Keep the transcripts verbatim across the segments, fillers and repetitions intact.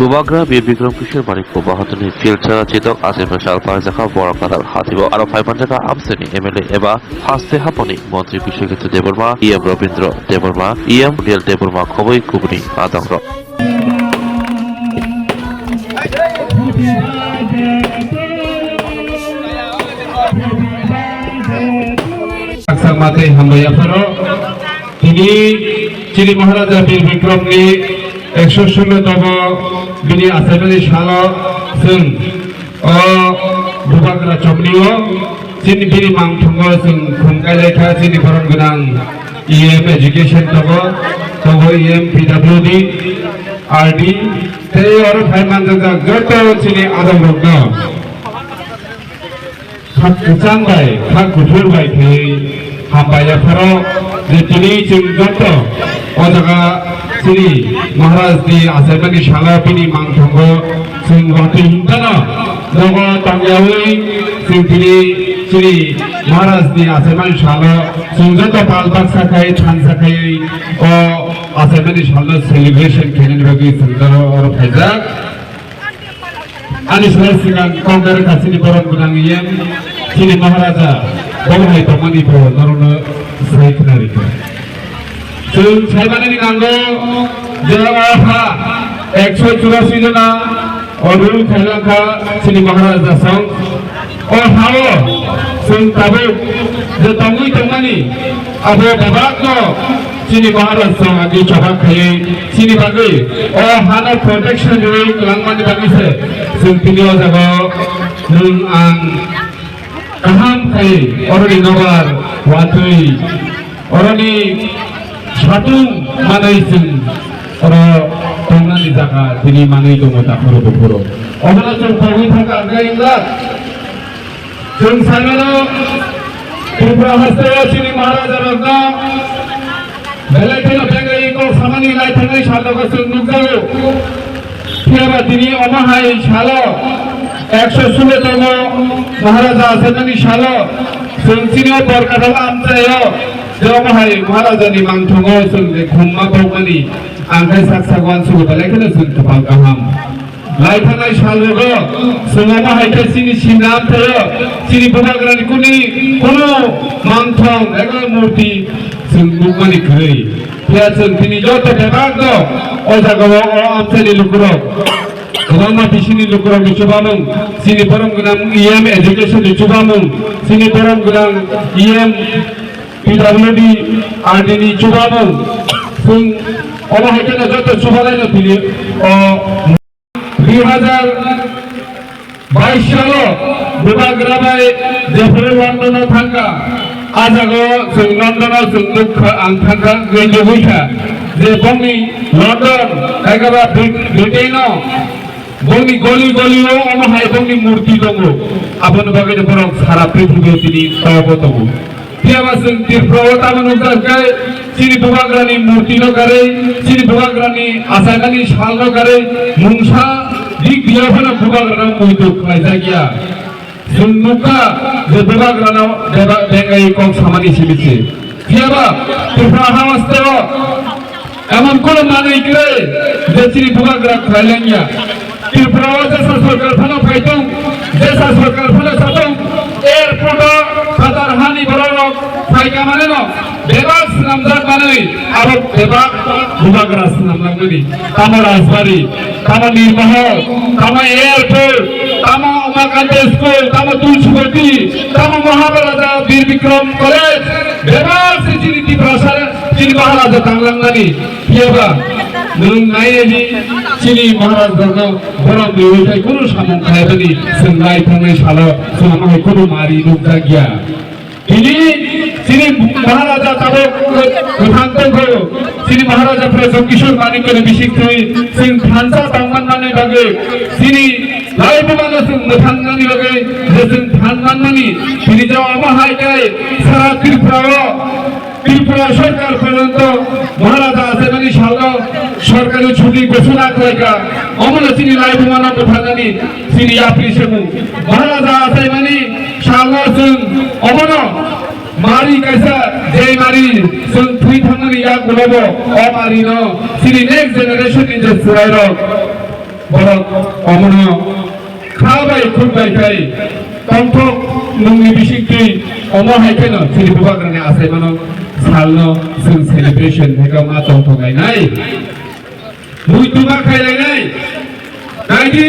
Bubagra Bir Bikram Kishore Manik Buba Hatani Philchara Chitok Achai Mani Sal Paijakha Borak Kadar Hatibo Aro Phaimanjaka Amchaini M L A eba Haste Hapani Montri Bishwajit Debbarma, E M Rabindra Debbarma, E M Dil Debbarma Khoboi Kubuni Adangrok. Saksa matwi hambai yapharo. Tini chini Maharaja Bir Bikram ni ekso sulo tobo bini achaimani salo chwng o Bubagra chomni o chini bini mangthungo chwng khum kailaikha chini borom gwnang E M education tobo, tobo E M P W D, R D, tei oro phai manjak joto chini adamrokno. Khak kwchang bai, khak kuthur bai khe hambai yapharo je tini chwng joto o jaga chini Maharaj ni achaimani salo bini mangthungo chwng watwi himtano nogo tongyawi chwng tini chini Maharaj ni achaimani salo chwng joto pal baksa khai thansa khai o achaimani salo celebration khainani bagwi chwng joto oro phaijak. Ani slai swkang kok berwkha chini borom gwnang E M, chini Maharaja, bomo hai tongmani bo norokno sai khna rikha. Chwng saimanani nango je o ha ekso churasi jona orul khailangkha chini Maharaja song. O hao chwng tabuk je tongwi tongmani abo bebakno chini Maharaj song agi chobak khaiwi chini bagwi o hano protection riwi kwlangmani bagwi se chwng tini o jaga o nwng ang kaham khai oroni nobar watwi oroni satung manwi chwng oro tongnani jaga tini manwi tongo takhoro bukhoro. Obono chwng pogwi thangkha ang khe wngla. Chwng sanano Tripura hasteo chini Maharaja rokno belai kheno bengai kok samani lai thangnai sal rokno chwng nukjago. Phiyaba tini omo hai salo ekso sulo tongo Maharaja achaimani salo chwng chini o Borkathal amchaio je omo hai Maharajani mangthungo chwng je khumma bokmani ang khe sak sak uansugo belai kheno chwng kwpal kaham. Lai thangnai sal rogo chwng omo hai khe chini sinam thaio, chini Bubagrani kuni kunu mangthong eba murti chwng nukmani kwrwi. Phiya chwng tini joto bebak no o jaga o, o amchaini lukurok, kwbangma bisini lukurokni chubamung, chini borom gwnang E M education ni chubamung, chini borom gwnang E M P W D R D ni chubamung, chwng omo hai kheno joto chubalaino tini o dui hazar bais salo Bubagra bai jephuru London o thangkha, a jaga o chwng London o chwng nukha, ang thangkha, wngwi nugwi kha je bongni London, ekaba Brit-, Britain o bongni goli goli o omo hai bongni murti tongo, aboni bagwi borok sara prithibi o tini tobo tongo. Phiyaba chwng Tripura o tamo nukjak khe chini Bubagrani murti no karwi, chini Bubagrani achaimani sal no karwi mungsa dik diya phano Bubagrano muitu khlaijak ya. Chwng nukha je Bubagrano beba-, bengai kok samani simi se. Phiyaba Tripura ha hasteo emon kono manwi kwrwi je chini Bubagra khlai langya. Tripura o jesa sorkar phano phai tong, jesa sorkar phano sa tong, airport o phatar hani borok rok phai ka mane no bebak swnamjak manwi abo bebak Bubagra swnamlak mani. Tamo Rajbari, tamo Nirmahal, tamo airport, tamo Umakanta School, tamo Tulsibati, tamo Maharaja Bir Bikram College, bebak se chini Tiprasa, chini Maharaja tanglang mani. Phiyaba nwng naiya di chini Maharaj rokno borom riwi thai kunu samung khlai bani chwng lai thangnai salo chwng omo hai kunu mari nukjak ya. Tini chini Maharaja tabuk kwthang tongkho, chini Maharaja Pradyot Kishore Manikya ni bising twi chwng thansa tangman manwi bagwi chini lai bumano chwng mwthang nani bagwi je chwng than man mani tini je omo hai khe sara Tripura o Tripura sorkar porjonto Maharaja achaimani salno sorkari chuti ghosona khlaikha. Omono chini laibumano bwtharnani chini yapri semu. Maharaja achaimani salno chwng omono mari kaisa jei mari chwng thwi thangmani yak ulobo o marino chini next generation ni je chwrairok Borok omono kha bai khuk bai khai tongthok nungni bisingtwi omo hai kheno chini bubagrani achaimano salno chwng celebration hai khe ma tongthok lainai. Muitu ma khai lainai. Naidi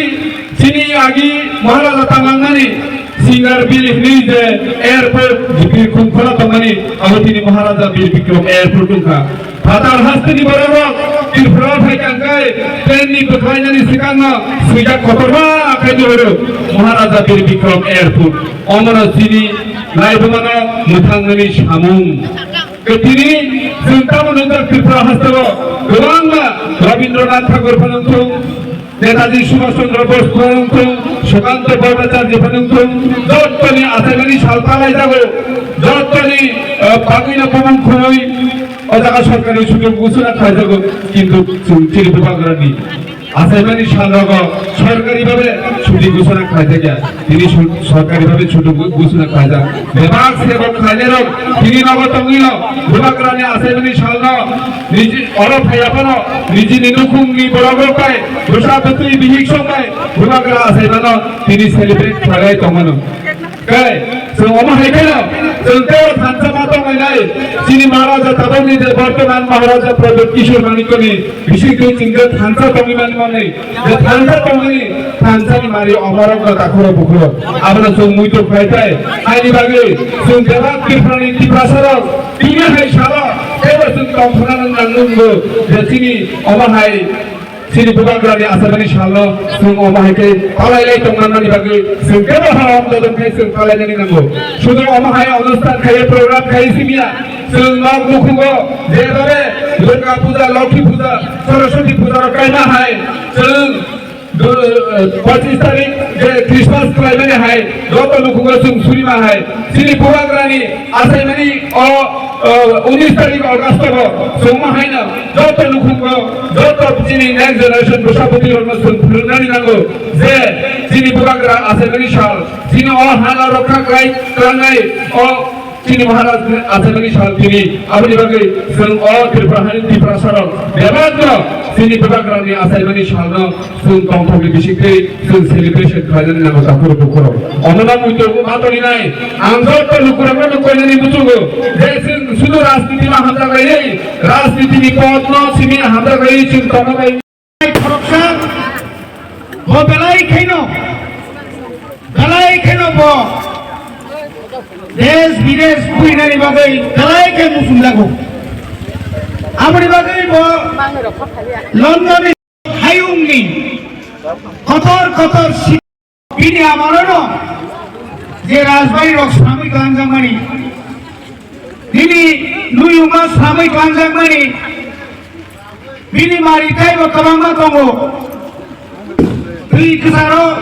chini agi Maharaja tanglangnani Singar Bil hinwi je airport Birkhung khora tongmani abo tini Maharaja Bir Bikram airport wngkha. Phatar hasteni bororok Tripura phai tangkhai train ni bwkhlainani swkangno swijak kotorma khaidi horo Maharaja Bir Bikram Airport. Omono chini laibumano mwthangnani samung. Tini chwng tamo nukjak Tripura hasteo kwbangma Rabindranath Tagore phano wngthung, Netaji Subhash Chandra Bose phano wngthung, Sukanta Bhattacharya phano wngthung, jottoni achaimani sal palaijago, jottoni, eh, bagwino bumung khumui, o jaga sorkari sujog ghosona khlaijago, kintu chwng chini bubagrani achaimani salrogo sorkari bhabe chuti ghosona khlaijakya, tini su-, sorkari bhabe chuti gho-, ghosona khlaijak. Bebak sebok khlainairok tini nogo tongwino bubagrani achaimani salno niji oro phaiya phano nijini nukhungni borok rok bai, bwsa bwtwi bihik song bai bubagra achaimano tini celebrate khlaiwi tongmano. Kai, chwng omo hai kheno, chwng tei o thansa ma tonglainai, chini Maharaja tabukni je bortoman Maharaja Pradyot Kishore Manikya ni bisingtwi chwng je thansa tongwi mani manwi, je thansa tongmani, thansa ni mari omorok no takhoro bukhoro, abono chwng muitu khlai tai, aini bagwi chwng bebak Tripura ni Tiprasa rok, tini hai salo, teibo chwng tongthokna nang nunggo, je chini omo hai Chini bubagrani achaimani salno chwng omo hai khe palai lai tongmani bagwi chwng kebo ha om dodon khai chwng palai nani nango. Sudu omo hai onusthan khai program khai simiya chwng nok nukhugo jebare Durga Puja, Lokhi Puja, Saraswati Puja rok kaima hai chwng du-, eh, pachis tarik je Christmas khlaimani hai joto nukhugo chwng surima hai. Chini bubagrani achaimani o, o, unis tarik August o chwngma haino joto nukhungo, joto chini next generation bwsa bwtwi rokno chwng phwrwngnani nango je chini bubagra achaimani sal, chini o hano rokha khlai twlangnai o chini Maharaj achaimani sal tini. Aboni bagwi chwng o Tripura hani Tiprasa rok bebakno chini bubagrani achaimani salno chwng tongthokni bisingtwi chwng celebration khlainani nango takhuk bukhurok. Omono muitu ma tolinai, ang joto lukurokno koinani muchungo je chwng sudu rajniti ma hamjak raiwi, rajnitini podno simi hamjak raiwi chwng tongna bai. Khoroksa bo belai khaino, belai khaino bo desh bidesh puinani bagwi belai khe muchungjago. Aboni bagwi bo London ni hayungni kotor kotor si-, bini amalono je rajbari rok samui klanjakmani, bini nuyungma samui klanjakmani, bini mari taibo kwbangma tongo. Twi kwcharo